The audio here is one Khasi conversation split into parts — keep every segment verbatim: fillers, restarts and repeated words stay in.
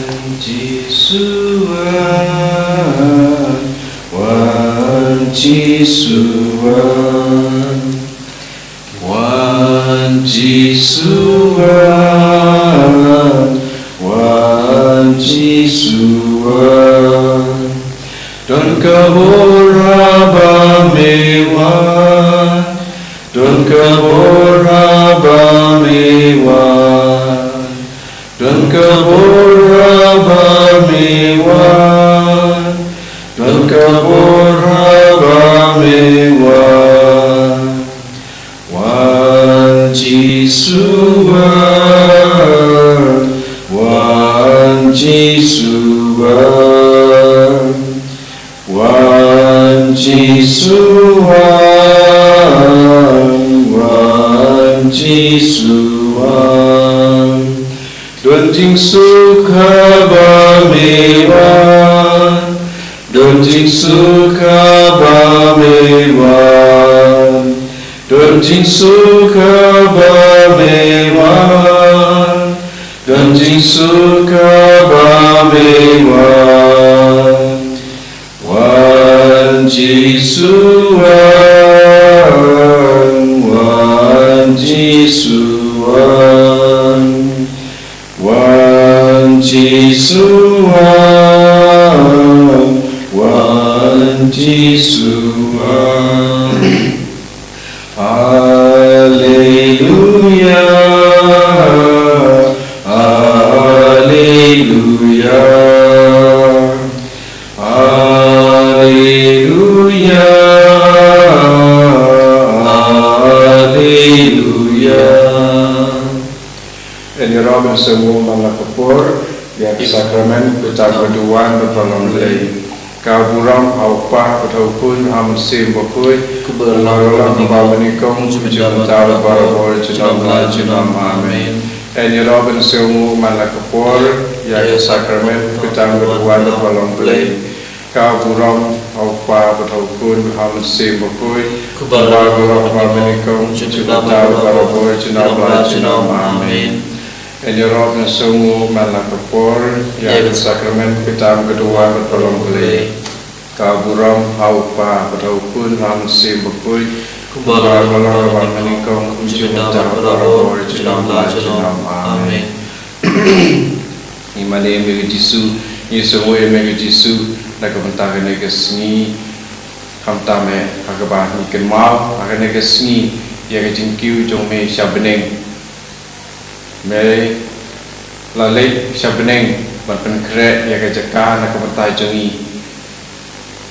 Jisu wan, wan Jisu wan. Wan Jisu wan, wan Jisu wan. Don ka bor haba me wan, don ka bor haba me wan. Don ka bor haba me wan, don ka bor haba me wan. Wan Jisu wan, wan Jisu wan. Wan Jisu wan, wan Jisu wan. Don jingsuk haba me wan, don jingsuk haba me wan. Don jingsuk haba me wan, don jingsuk haba me wan. Wan Jisu wan, wan Jisu wan. Wan Jisu wan, wan Jisu wan. Alleluia, alleluia. Alleluia, alleluia. Yn ïarap ban sngewnguh man la ka por ïa ka sakramen ka bynta ka duwan bad ka long Blei. Ka burom ha u Kpa bad ha u Khun bad ha u Mynsiem Bakhuid. Kumba la ka long, kumba mynnyngkong, kumjuh mynta bad barabor, junom la junom. Amen. Yn ïarap ban sngewnguh man la ka por ïa ka sakramen ka bynta ka duwan bad ka long Blei. Ka burom ha u Kpa bad ha u Khun bad ha u Mynsiem Bakhuid. Kumba la ka long, kumba mynnyngkong, kumjuh mynta bad barabor, junom la junom. Amen. Yn ïarap ban sngewnguh man la ka por ïa ka sakramen ka bynta ka duwan bad ka long Blei. Ka burom ha u Kpa bad ha u Khun bad ha u Mynsiem Bakhuid. Kumba la ka long, kumba mynnyngkong, kumjuh mynta bad barabor, junom la junom. Amen. Ngi mane ïa me ko Jisu, ngi sngewnguh ïa me ko Jisu, na ka bynta kane ka sngi. Khamtam eh ha kaba ngi kynmaw ha kane ka sngi ïa ka jingkiew jong me sha bneng. Me la leit sha bneng ban pynkhreh ïa ka jaka na ka bynta jong ngi.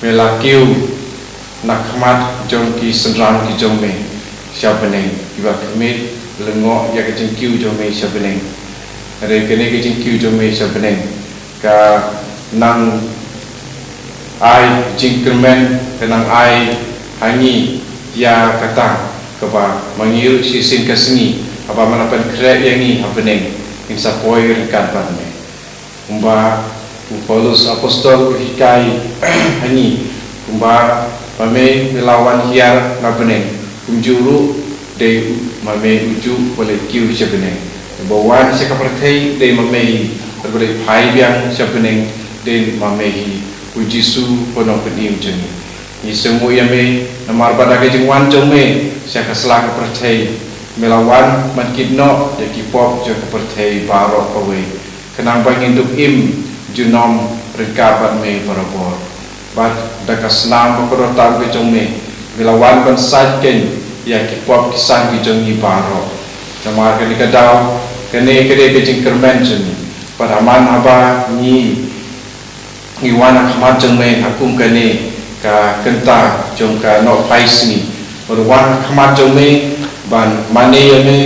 Me la kiew na khmat jong ki synran ki jong me sha bneng, kiba khmih lyngngoh ïa ka jingkiew jong me sha bneng. Hynrei kane ka jingkiew jong me sha bneng ka nang ai jingkyrmen, ka nang ai ha ngi ïa kata kaba ma ngi ruh shisien ka sngi, haba me la pynkhreh ïa ngi ha bneng, ngin sa poi ryngkat bad me. Kumba u Paulus apostol u hikai ha ngi, kumba ma me me la wan hiar na bneng, kumjuh ruh dei ma me u juh uba leit kiew sha bneng. Uba wan sha ka pyrthei dei ma me hi, bad uba leit phai biang sha bneng dei ma me hi, u Jisu u nongpynim jong ngi. Ngi sngewnguh ïa me namar ba da ka jingwan jong me sha ka sla ka pyrthei, me la wan ban kit noh ïa ki pop jong ka pyrthei baroh kawei. Khnang ba ngin duh im junom ryngkat bad me barabor. Bad da ka snam ba kordor tam ka jong me, me la wan ban sait keiñ ïa ki pop ki san ki jong ngi baroh. Namar kane ka daw, kane ka dei ka jingkyrmen jong ngi. Bad ha man haba ngi, ngi wan ha khmat jong me ha kum kane ka kynta jong ka Nohphai Sngi, ban wan ha khmat jong me, ban mane ïa me,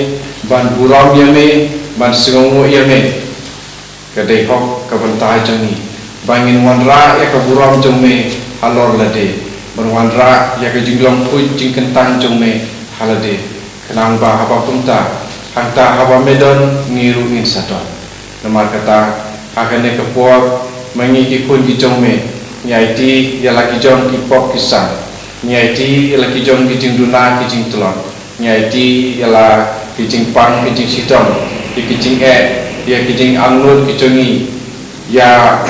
ban burom ïa me, ban sngewnguh ïa me, ka dei hok ka bynta jong ngi ba ngin wanrah ïa ka burom jong me halor lade, ban wanrah ïa ka jinglong khuid jingkyntang jong me ha lade. Khnang ba haba kumta, hangta haba me don, ngi ruh ngin sa don. Namar kata, ha kane ka por, ma ngi ki khun ki jong me, ngi aiti ïa la ki jong ki pop ki san, ngi aiti ïa la ki jong ki jingduna ki jingtlot, ngi aiti ïa la ki jingpang ki jingshitom, ïa ki jingeh, ïa ki jingangnud ki jong ngi, ïa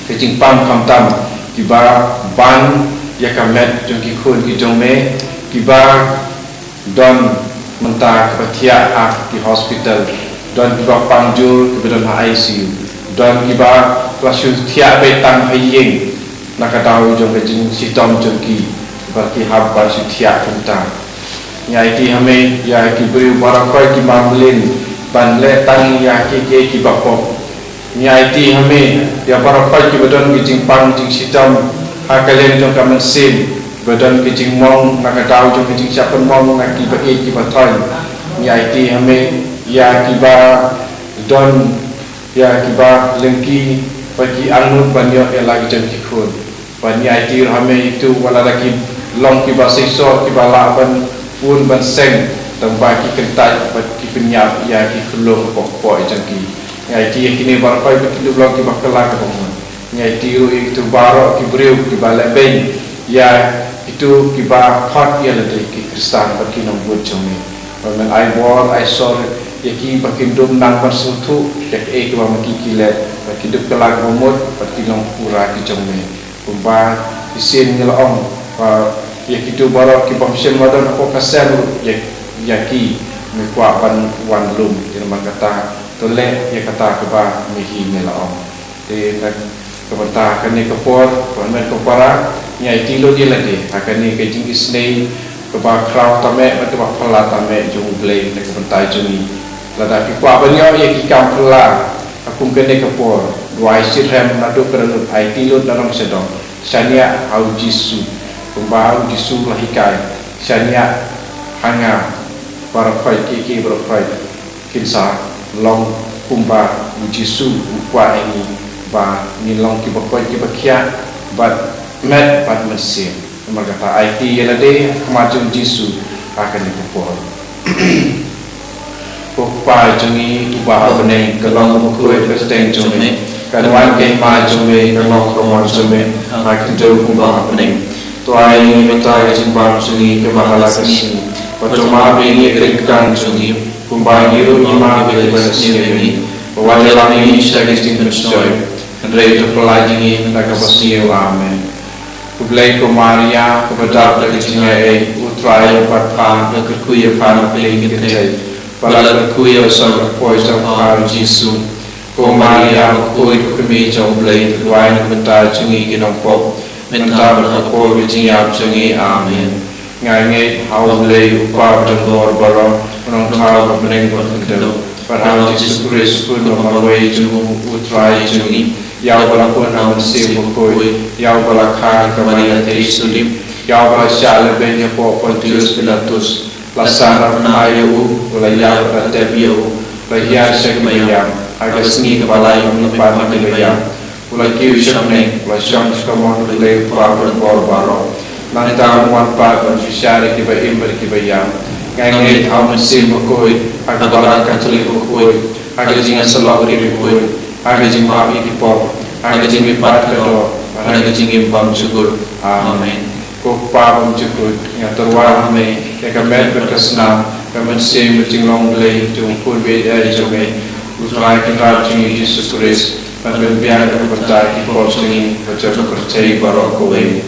ka jingpang khamtam, kiba ban ïa ka met jong ki khun ki jong me, kiba don mynta kiba thiah ha ki hospital, don kiba pang jur kiba don ha I C U, don kiba la shu thiah beit tang ha ïing na ka daw jong ka jingshitom jong ki, ba ki hap ban shu thiah kumta. Ngi aiti ha me ïa ki briew baroh kawei kiba mlien ban leh tang ïa ki, ki, kiba pop. Ngi aiti ha me ïa baroh kawei kiba don ki jingpang jingshitom ha ka liang jong ka mynsiem, ba don ki jingmong na ka daw jong ki jingshah pynmong na kiba ïeit kiba thoiñ. Ngi aiti ha me ïa kiba don, ïa kiba lyngkhi ba ki angnud ban ïoh ïa la ki jong ki khun. Bad ngi aiti ruh ha me ïa kitu, wat la da ki long kiba seisoh, kiba lah ban bun ban seng, tang ba ki kyntait bad ki pynïap ïa ki khyllung hapoh kpoh jong ki. Ngi aiti ïa kine baroh kawei ba kin long kiba kylla kaba mut. Ngi aiti ruh ïa kitu baroh ki briew kiba leh beiñ ïa kitu, kiba khot ïa lade ki Khristan bad ki nongbud jong me. Bad men ai bor ai sor ïa ki ba kin dup nang ban sngewthuh ïa kaei kaba ma ki ki leh, bad ki dup kylla kaba mut, bad ki long pura ki jong me. Kumba shisien ngi la ong ba ïa kitu baroh ki bym shym la don hapoh ka sem ruh, ïa, ïa ki me kwah ban wan lum. Te namar kata, to leh ïa kata kaba me hi me la ong. Te na ka bynta kane ka por, ko hynmen ko para, ngi aiti lut ïa lade ha kane ka jingisynei kaba khraw tang eh bad kaba phylla tang eh jong U Blei na ka bynta jong ngi. Lada phi kwah ban ïoh ïa ki kam phylla ha kum kane ka por, duwai shitrhem naduh ka dohnud, aiti lut na nongshadong, shaniah ha U Jisu, kumba U Jisu u la hikai, shaniah ha nga. Baroh khoit, kiei kiei baroh khoit kin sa long kumba U Jisu u kwah ïa ngi, ba ngin long kiba koit kiba khiah bad met bad mynsiem. Namar kata, aiti ïa lade ha khmat jong U Jisu ha kane ka por. Ko Kpa jong ngi uba ha bneng, ka long ka kyrteng jong me, kan wan ka hima jong me, kan long ka mon jong me ha ka khyndew kumba ha bneng. To ai ïa ngi mynta ka jingbam jong ngi kaba ha la ka sngi, bad to map ïa ngi ka ryngkang jong ngi, kumba ngi ruh ngi map ïa kiba sniew ïa ngi. Wat ïalam ïa ngi sha ka jingpynshoi, hynrei to pyllait ïa ngi na kaba sniew. Amen. Khublei ko Maria, kaba dap da ka jingaiei, U Trai u bad pha, pha kyrkhu ïa pha na pdeng ki kynthei, bad la kyrkhu ïa u son ka kpoh jong pha U Jisu. Ko Maria bakhuid, ko Kmie jong U Blei, to duwai na ka bynta jong ngi ki nongpop, mynta bad ha ka por ka jingïap jong ngi. Amen. Nga ngeit ha U Blei U Kpa badonbor baroh, U Nongthaw ha bneng bad ha khyndew, bad ha U Jisu Khrist, U Khun ba marwei jong U, U Trai jong ngi, ïa uba la pun ha U Mynsiem Bakhuid, ïa uba la kha ha ka Maria theisouli, ïa uba la shah lehbeiñ hapoh Pontius Pilatus, la sah, la khynnah ïa u, u la ïap, la tep ïa u, la hiar sha kiba ïap, ha ka sngi kaba lai u mih pat na kiba ïap, u la kiew sha bneng, u la shong sha kamon U Blei U Kpa badonbor baroh. Nangta un wan pat ban shu shah ïa kiba im bad kiba ïap. Nga ngeit ha U Mynsiem Bakhuid, ha ka Balang Katholik bakhuid, ha ka jingïasyllok rit bakhuid, ha ka jingmap ïa ki pop, ha ka jingmihpat ka doh, bad ha ka jingim bymjukut. Amen. Ko Kpa bymjukut, nga tyrwa ha me ïa ka met bad ka snam, ka mynsiem bad jinglong Blei jong U Khun baieit jong me, U Trai Kynrad jong ngi U Jisu Khrist, ban pynbiang ïa ka bynta ki pop jong ngi bad jong ka pyrthei baroh kawei.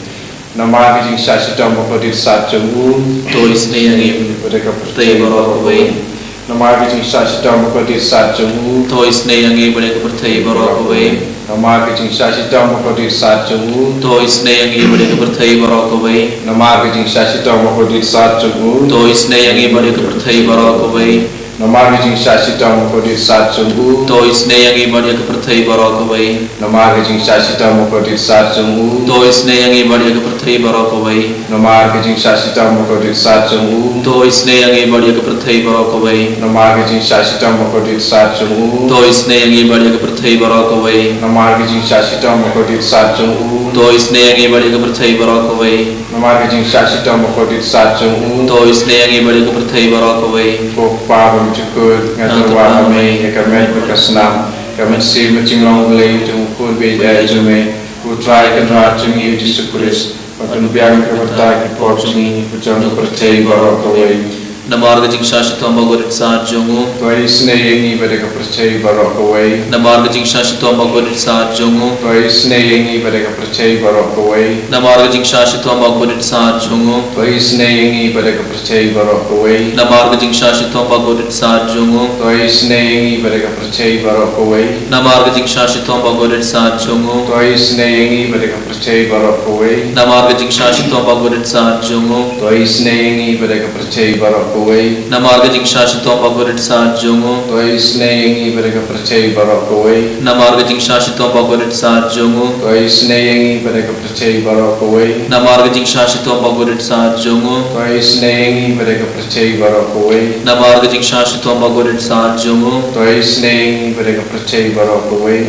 Namar ka jingshah shitom bakordit sat jong u, to isynei ïa ngi bad ïa ka pyrthei baroh kawei. Namar ka jingshah shitom bakordit sat jong u, to isynei ïa ngi bad ïa ka pyrthei baroh kawei. Namar ka jingshah shitom bakordit sat jong u, to isynei ïa ngi bad ïa ka pyrthei baroh kawei. Namar ka jingshah shitom bakordit sat jong u, to isynei ïa ngi bad ïa ka pyrthei baroh kawei. Namar ka jingshah shitom bakordit sat jong u, to isynei ïa ngi bad ïa ka pyrthei baroh kawei. Namar ka jingshah shitom bakordit sat jong u, to isynei ïa ngi bad ïa ka pyrthei baroh kawei. Namar ka jingshah shitom bakordit sat jong u, to isynei ïa ngi bad ïa ka pyrthei baroh kawei. Namar ka jingshah shitom bakordit sat jong u, to isynei ïa ngi bad ïa ka pyrthei baroh kawei. Namar ka jingshah shitom bakordit sat jong u, to isynei ïa ngi bad ïa ka pyrthei baroh kawei. Namar ka jingshah shitom bakordit sat jong u, to isynei ïa ngi bad ïa ka pyrthei baroh kawei. Ko Kpa bymjukut, nga tyrwa ha me ïa ka met bad ka snam, ka mynsiem bad jinglong Blei jong U Khun baieit jong me, U Trai Kynrad jong ngi U Jisu Khrist, ban pynbiang ïa ka bynta ki pop jong ngi bad jong ka pyrthei baroh kawei. Namar ka jingshah shitom bakordit sat jong u. To isynei ïa ngi bad ïa ka pyrthei baroh kawei. Namar ka jingshah shitom bakordit sat jong u. To isynei ïa ngi bad ïa ka pyrthei baroh kawei. Namar ka jingshah shitom bakordit sat jong u. To isynei ïa ngi bad ïa ka pyrthei baroh kawei. Namar ka jingshah shitom bakordit sat jong u. To isynei ïa ngi bad ïa ka pyrthei baroh kawei. Namar ka jingshah shitom bakordit sat jong u. To isynei ïa ngi bad ïa ka pyrthei baroh kawei. Namar ka jingshah shitom bakordit sat jong u. To isynei ïa ngi bad ïa ka pyrthei baroh kawei. Namar ka jingshah shitom bakordit sat jong u. To isynei ïa ngi bad ïa ka pyrthei baroh kawei. Namar ka jingshah shitom bakordit sat jong u. To isynei ïa ngi bad ïa ka pyrthei baroh kawei. Namar ka jingshah shitom bakordit sat jong u. To isynei ïa ngi bad ïa ka pyrthei baroh kawei. Namar ka jingshah shitom bakordit sat jong u. To isynei ïa ngi bad ïa ka pyrthei baroh kawei.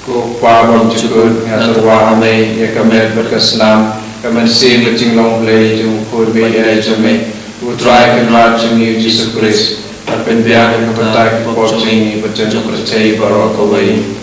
Ko Kpa bymjukut, nga tyrwa ha me ïa ka met bad ka snam, ka mynsiem bad jinglong Blei jong u Khun baieit jong me, U Trai Kynrad jong ngi U Jisu Khrist, ban pynbiang ïa ka bynta ki pop jong ngi bad jong ka pyrthei baroh kawei.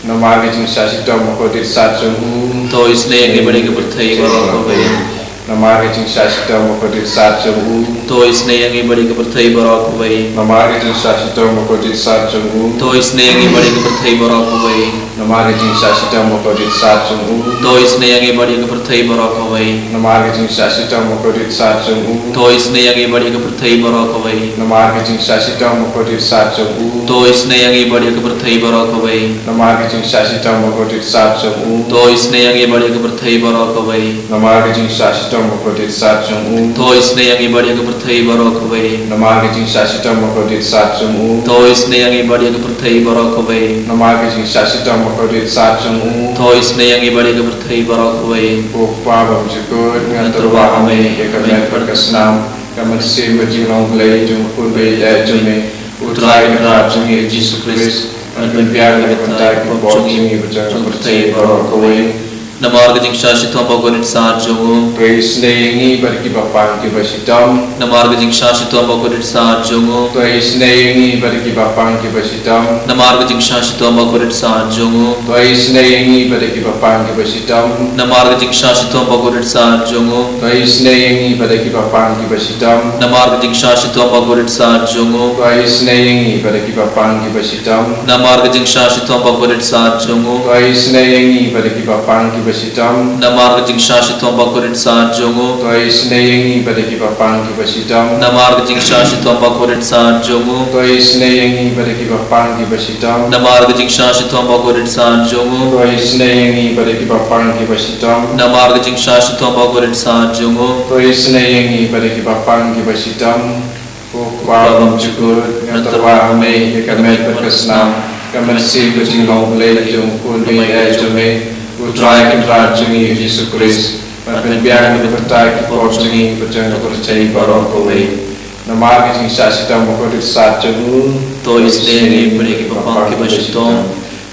Namar ka jingshah shitom bakordit sat jong u. To isynei ïa ngi bad ïa ka pyrthei baroh kawei. Namar ka jingshah shitom bakordit sat jong u. To isynei ïa ngi bad ïa ka pyrthei baroh kawei. Namar ka jingshah shitom bakordit sat jong u. To isynei ïa ngi bad ïa ka pyrthei baroh kawei. Namar ka jingshah shitom bakordit sat jong u. To isynei ïa ngi bad ïa ka pyrthei baroh kawei. Namar ka jingshah shitom bakordit sat jong u. To isynei ïa ngi bad ïa ka pyrthei baroh kawei. Namar ka jingshah shitom bakordit sat jong u. To isynei ïa ngi bad ïa ka pyrthei baroh kawei. Namar ka jingshah shitom bakordit sat jong u. To isynei ïa ngi bad ïa ka pyrthei baroh kawei. Namar ka jingshah shitom bakordit sat jong u. To isynei ïa ngi bad ïa ka pyrthei baroh kawei. Namar ka jingshah shitom bakordit sat jong u. To isynei ïa ngi bad ïa ka pyrthei baroh kawei. Namar ka jingshah shitom bakordit sat jong u. To isynei ïa ngi bad ïa ka pyrthei baroh kawei. Ko Kpa bymjukut, nga tyrwa ha me ïa ka met bad ka snam, ka mynsiem bad jinglong Blei jong u Khun baieit jong me, U Trai Kynrad jong ngi U Jisu Khrist, ban pynbiang ïa ka bynta ki pop jong ngi bad jong ka pyrthei baroh kawei. Namar ka jingshah shitom bakordit sat jong u. To isynei ïa ngi bad ki bapang ki bashitom. Namar ka jingshah shitom bakordit sat jong u. To isynei ïa ngi bad ki bapang ki bashitom. Namar ka jingshah shitom bakordit sat jong u. To isynei ïa ngi bad ki bapang ki bashitom. Namar ka jingshah shitom bakordit sat jong u. To isynei ïa ngi bad ki bapang ki bashitom. Namar ka jingshah shitom bakordit sat jong u. To isynei ïa ngi bad ki bapang ki bashitom. Namar ka jingshah shitom bakordit sat jong u. To isynei ïa ngi bad ki bapang ki bashitom. Namar ka jingshah shitom bakordit sat jong u. To isynei ïa ngi bad ki bapang ki bashitom. Namar ka jingshah shitom bakordit sat jong u. To isynei ïa ngi bad ki bapang ki bashitom. Namar ka jingshah shitom bakordit sat jong u. To isynei ïa ngi bad ki bapang ki bashitom. Namar ka jingshah shitom bakordit sat jong u. To isynei ïa ngi bad ki bapang ki bashitom. Ko Kpa bymjukut, nga tyrwa ha me ïa ka met bad ka snam, ka mynsiem bad jinglong Blei jong u Khun baieit jong me, U Trai Kynrad jong ngi U Jisu Khrist, ban pynbiang ïa ka bynta ki pop jong ngi bad jong ka pyrthei baroh kawei. Namar ka jingshah shitom bakordit sat jong u. To isynei ïa ngi bad ïa ki bapang ki bashitom.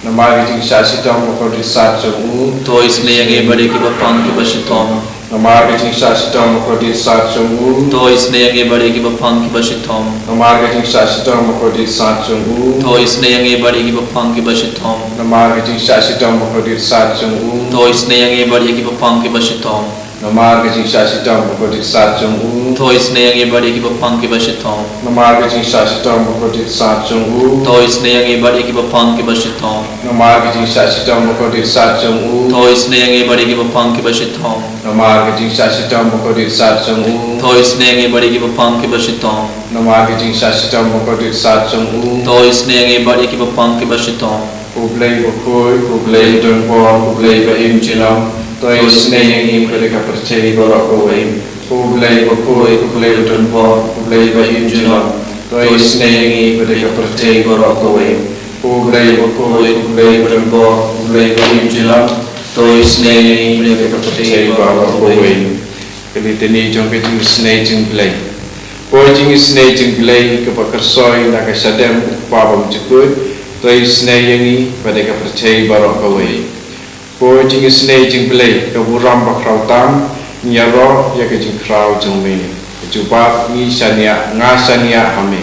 Namar ka jingshah shitom bakordit sat jong u. To isynei ïa ngi bad ïa ki bapang ki bashitom. Namar ka jingshah shitom bakordit sat jong u. To isynei ïa ngi bad ïa ki bapang ki bashitom. Namar ka jingshah shitom bakordit sat jong u. To isynei ïa ngi bad ïa ki bapang ki bashitom. Namar ka jingshah shitom bakordit sat jong u. To isynei ïa ngi bad ïa ki bapang ki bashitom. Namar ka jingshah shitom bakordit sat jong u. To isynei ïa ngi bad ïa ki bapang ki bashitom. Namar ka jingshah shitom bakordit sat jong u. To isynei ïa ngi bad ïa ki bapang ki bashitom. Namar ka jingshah shitom bakordit sat jong u. To isynei ïa ngi bad ïa ki bapang ki bashitom. Namar ka jingshah shitom bakordit sat jong u. To isynei ïa ngi bad ïa ki bapang ki bashitom. Namar ka jingshah shitom bakordit sat jong u. To isynei ïa ngi bad ïa ki bapang ki bashitom. Ko Blei bakhuid, ko Blei donbor, ko Blei ba im jynlong, to isynei ïa ngi bad ïa ka pyrthei baroh kawei. Ko Blei bakhuid, ko Blei donbor, ko Blei ba im jynlong, to isynei ïa ngi bad ïa ka pyrthei baroh kawei. Ko Blei bakhuid, ko Blei donbor, ko Blei ba im jynlong, to isynei ïa ngi bad ïa ka pyrthei baroh kawei. Ka Litani jong ka jingisynei jong u Blei. Ko jingisynei jong u Blei kaba kyrsoi na ka shadem u Kpa bymjukut, to isynei ïa ngi bad ïa ka pyrthei baroh kawei. Ko jingisynei jong u Blei ka burom bakhraw tam, ngi ïaroh ïa ka jingkhraw jong me. Ka jubab ngi shaniah, nga shaniah ha me.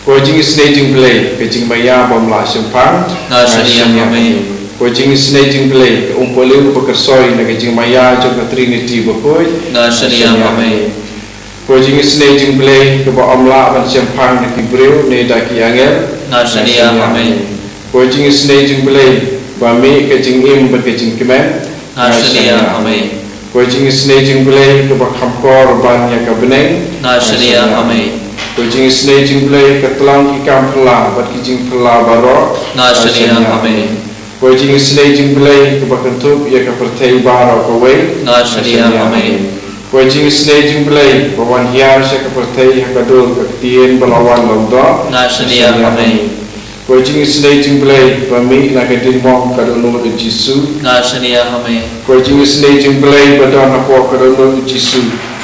Ko jingisynei jong u Blei ka jingmaïa bym lah shemphang, nga shaniah ha me. Ko jingisynei jong u Blei ka umpohliew kaba kyrsoi na ka jingmaïa jong ka Trinity bakhuid, nga shaniah ha me. Ko jingisynei jong U Blei kaba ym lah ban shemphang da ki briew ne da ki angel. Nga shaniah ha me. Ko jingisynei jong U Blei ba mih ka jingim bad ka jingkmen. Nga shaniah ha me. Ko jingisynei jong U Blei kaba kham kor ban ïa ka bneng. Nga shaniah ha me. Ko jingisynei jong U Blei ka tlong ki kam phylla bad ki jingphylla baroh. Nga shaniah ha me. Ko jingisynei jong U Blei kaba kynthup ïa ka pyrthei baroh kawei. Nga shaniah ha me. Ko jingisynei jong U Blei ba wan hiar sha ka pyrthei ha ka dur ka ktien ba la wan long doh. Nga shaniah ha me. Ko jingisynei jong U Blei ba mih na ka diengmong ka dohnud U Jisu. Nga shaniah ha me. Ko jingisynei jong U Blei ba don hapoh ka dohnud U Jisu,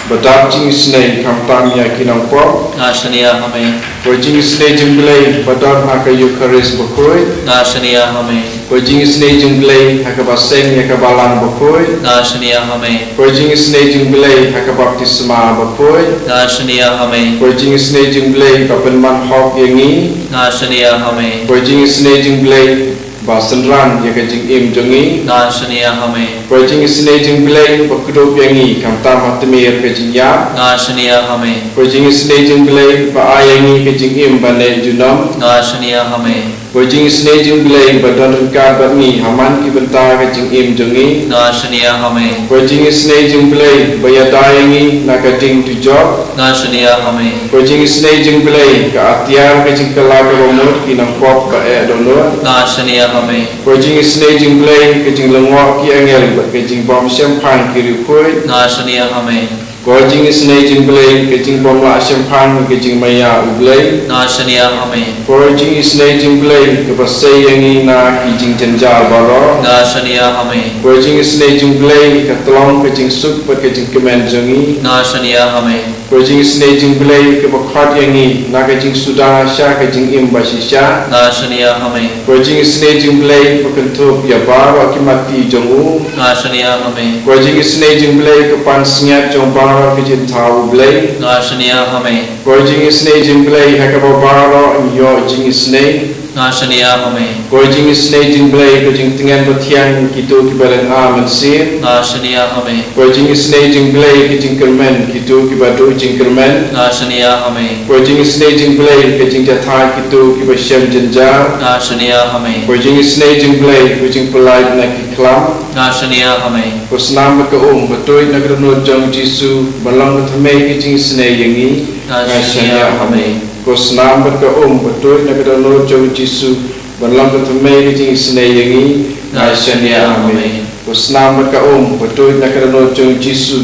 ba dap jingisynei khamtam ïa ki nongpop. Nga shaniah ha me. Ko jingisynei jong U Blei ba don ha ka Eukharist bakhuid. Nga shaniah ha me. Ko jingisynei jong U Blei ha kaba seng ïa ka balang bakhuid. Nga shaniah ha me. Ko jingisynei jong U Blei ha ka baptisma bakhuid. Nga shaniah ha me. Ko jingisynei jong U Blei ba pynman hok ïa ngi. Nga shaniah ha me. Ko jingisynei jong U Blei ba synran ïa ka jingim jong ngi. Nga shaniah ha me. Ko jingisynei jong U Blei ba kdup ïa ngi khamtam ha tmier ka jingïap. Nga shaniah ha me. Ko jingisynei jong U Blei ba ai ïa ngi ka jingim ba neh junom. Nga shaniah ha me. Ko jingisynei jong U Blei ba don ryngkat bad ngi ha man ki bynta ka jingim jong ngi. Nga shaniah ha me. Ko jingisynei jong U Blei ba ïada ïa ngi na ka ding dujok. Nga shaniah ha me. Ko jingisynei jong U Blei ka atiar ka jingkylla kaba mut ki nongpop ba eh dohnud. Nga shaniah ha me. Ko jingisynei jong U Blei ka jinglyngngoh ki angel bad ka jingbym shemphang ki riewkhuid. Nga shaniah ha me. Ko jingisynei jong U Blei ka jingbym lah shemphang ka jingmaïa U Blei. Nga shaniah ha me. Ko jingisynei jong U Blei kaba sei ïa ngi na ki jingjynjar baroh. Nga shaniah ha me. Ko jingisynei jong U Blei ka tlong ka jingsuk bad ka jingkmen jong ngi. Nga shaniah ha me. Ko jingisynei jong U Blei kaba khot ïa ngi na ka jingsuda sha ka jingim bashisha. Nga shaniah ha me. Ko jingisynei jong U Blei ba kynthup ïa baroh ki matti jong u. Nga shaniah ha me. Ko jingisynei jong U Blei ka pansngiat jong baroh ki jingthaw U Blei. Nga shaniah ha me. Ko jingisynei jong U Blei ha kaba baroh ngi ïoh jingisynei. Nga shaniah ha me. Ko jingisynei jong U Blei ka jingtngen bathiang kito kiba lynga mynsiem. Nga shaniah ha me. Ko jingisynei jong U Blei ka jingkyrmen kito kiba duh jingkyrmen. Nga shaniah ha me. Ko jingisynei jong U Blei ka jingjahthait kito kiba shem jynjar. Nga shaniah ha me. Ko jingisynei jong U Blei ka jingpyllait na ki khlam. Nga shaniah ha me. Ko snam bad ka um ba tuid na ka dohnud jong U Jisu ban long ka thymmei ka jingisynei ïa ngi. Nga shaniah ha me. Ko snam bad ka um ba tuid na ka dohnud jong U Jisu ban long ka thymmei ka jingisynei ïa ngi. Nga shaniah ha me. Ko snam bad ka um ba tuid na ka dohnud jong U Jisu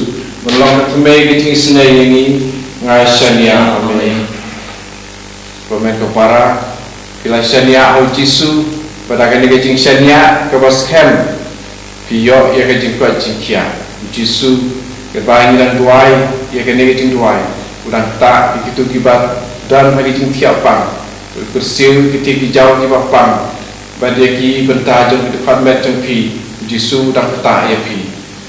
ban long ka thymmei ka jingisynei ïa ngi. Nga shaniah ha me. Ko mei ko para, phi la shaniah ha U Jisu, bad da kane ka jingshaniah kaba skhem phi ïoh ïa ka jingkoit jingkhiah. U Jisu, katba ngi dang duwai ïa kane ka jingduwai, u dang ktah ïa kito kiba don ha ka jingthiah pang, u kyrsiew ïa kito ki jaw kiba pang, bad ïa ki bynta jong ki dkhot met jong phi, u Jisu u dang ktah ïa phi.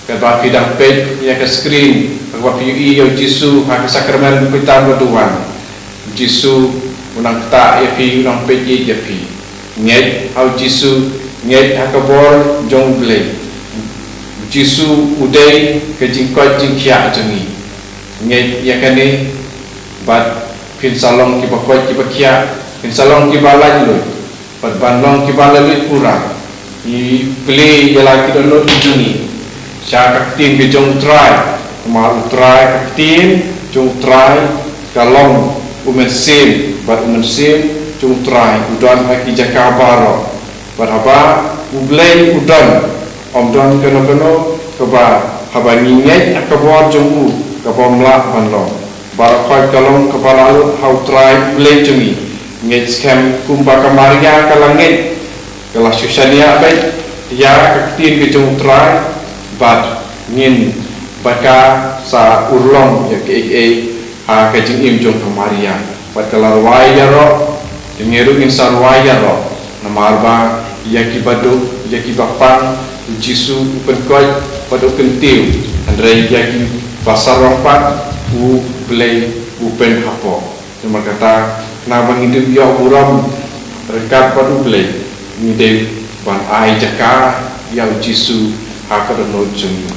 Katba phi dang peit ïa ka screen, katba phi ïohi ïa U Jisu ha ka sakramen ba phi tam ba duwan, U Jisu u nang ktah ïa phi, u nang peit ïa phi. Ngeit ha U Jisu, ngeit ha ka bor jong U Blei. U Jisu u dei ka jingkoit jingkhiah jong ngi. Ngeit ïa kane, bad phin sa long kiba koit kiba khiah, phin sa long kiba laitluid. Bad ban long kiba laitluid pura, ngi plie ïa la ki dohnud jong ngi sha ka ktien ka jong U Trai. Namar U Trai, ka ktien jong U Trai ka long U Mynsiem, bad U Mynsiem jong U Trai u don ha ki jaka baroh. Bad haba U Blei u don, ym don kano kano kaba, haba ngi ngeit ha ka bor jong u, ka bym lah ban long. Baroh khoit ka long kaba la lut ha U Trai U Blei jong ngi. Ngeit skhem kumba ka Maria ka la ngeit, ka la shu shaniah beit ïa ka ktien ka jong U Trai, bad ngin, bad ka sa urlong ïa kaei kaei ha ka jingim jong ka Maria. Bad ka la rwai ïaroh, te ngi ruh ngin sa rwai ïaroh. Namar ba ïa kiba duh, ïa kiba pang, U Jisu u pynkoit bad u kyntiew, hynrei ïa kiba sarong pat, U Blei u pynhapoh. Namar kata, khnang ba ngin ïoh burom ryngkat bad U Blei, ngi dei ban ai jaka ïa U Jisu ha ka dohnud jong ngi.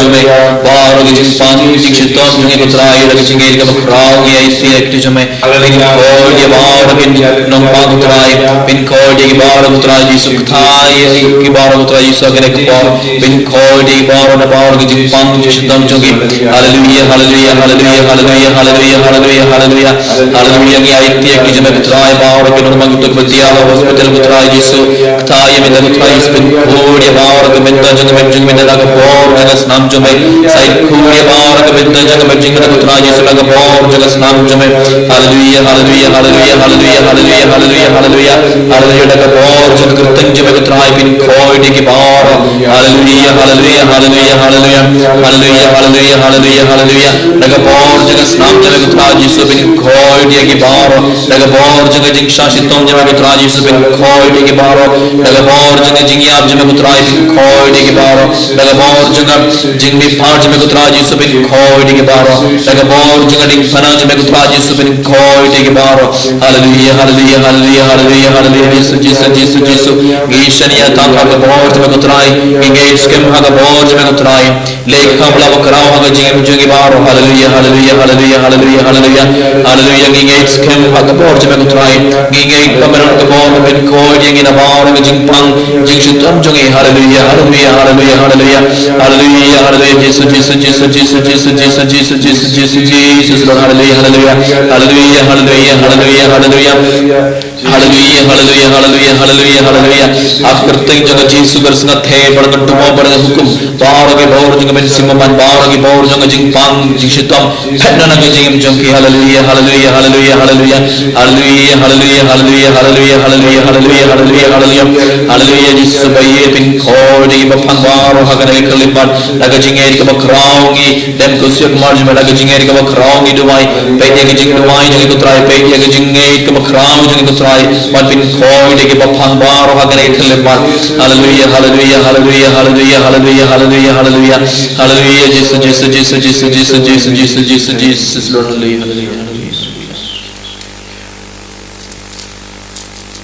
jong me. Baroh ki jingpang jingshitom jong ngi ko Trai, da ka jingngeit kaba khraw ngi aiti ha kti jong me. Pynkhoi ïa baroh ki nongpang ko Trai, pynkhoi ïa ki baroh ko Trai Jisu, kthai ïa ki baroh ko Trai Jisu ha kane ka por. Pynkhoi ïa ki baroh na baroh ki jingpang jingshitom jong ngi. Haleluya, haleluya, haleluya, haleluya, haleluya, haleluya, haleluya. Haleluya, ngi aiti ha kti jong me ko Trai, baroh ki nongpang kitu kiba tiar ha hospital ko Trai Jisu. Kthai ïa mynta ko Trai Jisu, pynkhoi ïa baroh ki bynta jong ngi, jong ngi mynta da ka bor jong ka snam jong me. Sa ïakhun ïa baroh ki bynta jong ngi, jong ngi mynta ko Trai Jisu da ka bor jong ka snam jong me. Haleluya, haleluya, haleluya, haleluya, haleluya, haleluya, haleluya. Haleluya, da ka bor jong ka kyrteng jong me ko Trai, pynkhoi ïa ki baroh. Haleluya, haleluya, haleluya, haleluya. Haleluya, haleluya, haleluya, haleluya. Da ka bor jong ka snam jong me ko Trai Jisu, pynkhoi ïa ki baroh. Da ka bor jong ka jingshah shitom jong me ko Trai Jisu, pynkhoi ïa ki baroh. Da ka bor jong ka jingïap jong me ko Trai, pynkhoi ïa ki baroh. Da ka bor jong ka jingmihpat jong me ko Trai Jisu, pynkhoi ïa ki baroh. Da ka bor jong ka diengphna jong me ko Trai Jisu, pynkhoi ïa ki baroh. Haleluya, haleluya, haleluya, haleluya, haleluya. Jisu, Jisu, Jisu, Jisu. Ngi shaniah tam ha ka bor jong me ko Trai. Ngi ngeit skhem ha ka bor jong me ko Trai. Leh kham la bakhraw ha ka jingim jong ngi baroh. Haleluya, haleluya, haleluya, haleluya, haleluya. Haleluya, ngi ngeit skhem ha ka bor jong me ko Trai. Ngi ngeit ba me don ka bor ban pynkhoi ïa ngi na baroh ka jingpang jingshitom jong ngi. Haleluya, haleluya, haleluya, haleluya. Haleluya, haleluya. Jisu, Jisu, Jisu, Jisu, Jisu, Jisu, Jisu, Jisu, Jisu, Jisu, Lord. Haleluya, haleluya. Haleluya, haleluya, haleluya, haleluya. Haleluia, haleluia, haleluia, haleluia, haleluia. Ha ka kyrteng jong ka Jisu Khrist nga theh, bad nga duwai, bad nga hukum. Baroh ki bor jong ka mynsiem bymman, baroh ki bor jong ka jingpang jingshitom, phet noh na ka jingim jong ki. Haleluia, haleluia, haleluia, haleluia. Haleluia, haleluia, haleluia, haleluia, haleluia, haleluia, haleluia, haleluia. Haleluia, Jisu ba ïeit, pynkhuid ïa ki baphang baroh ha kane ka khyllipmat. Da ka jingngeit kaba khraw ngi dem khusiat marjan, da ka jingngeit kaba khraw ngi duwai. Peit ïa ka jingduwai jong ngi ko Trai, peit ïa ka jingngeit kaba khraw jong ngi ko Trai. Wan pynkhuid ïa ki baphang baroh ha kane ka khyllipmat. Haleluia, haleluia, haleluia, haleluia, haleluia, haleluia, haleluia. Haleluia, Jisu, Jisu, Jisu, Jisu, Jisu, Jisu, Jisu, Jisu, Lord, haleluia, haleluia, haleluia.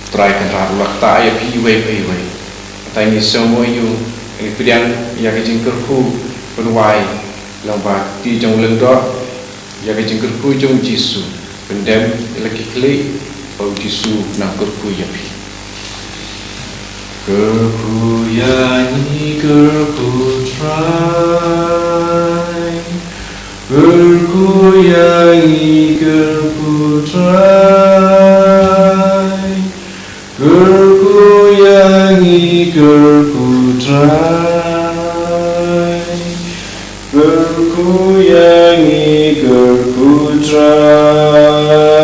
Trai Kynrad, u la ktah ïa phi iwei pa iwei. Te ngi sngew ïa u, ngi pdiang ïa ka jingkyrkhu pynwai lyngba kti jong u lyngdoh, ïa ka jingkyrkhu jong u Jisu. Pyndem ïa la ki khlieh ba u Jisu u nang kyrkhu ïa phi. Kyrkhu ïa ngi, kyrkhu Trai. Kyrkhu ïa ngi, kyrkhu Trai. Kyrkhu ïa ngi, kyrkhu Trai. Kyrkhu ïa ngi, kyrkhu Trai.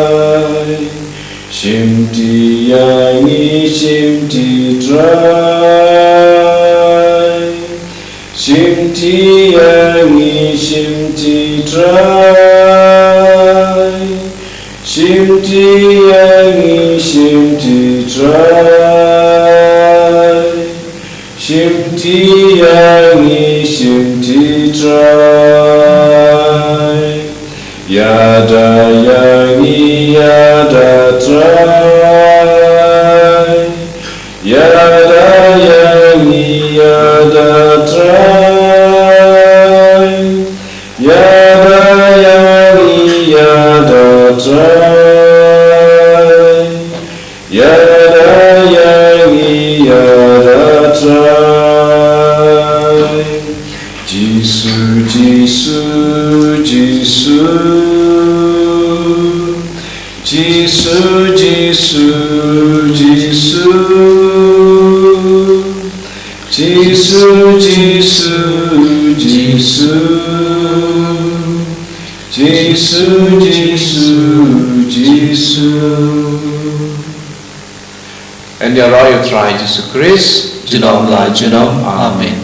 Shimti ïa ngi, shimti Trai. Shimti ïa ngi, shimti Trai. Shimti ïa ngi, shimti Trai. Shimti ïa ngi, shimti Trai. Ïada ïa ngi, ïada Trai. Ïada ïa ngi, ïada Trai. Ïada ïa ngi, ïada Trai. Ïada ïa ngi, ïada Trai. Jisu, Jisu, Jisu. Jisu, Jisu, Jisu. Jisu, Jisu, Jisu. Jisu, Jisu, Jisu. Yn ïaroh ïa u Trai Jisu Khrist junom la junom. Amen.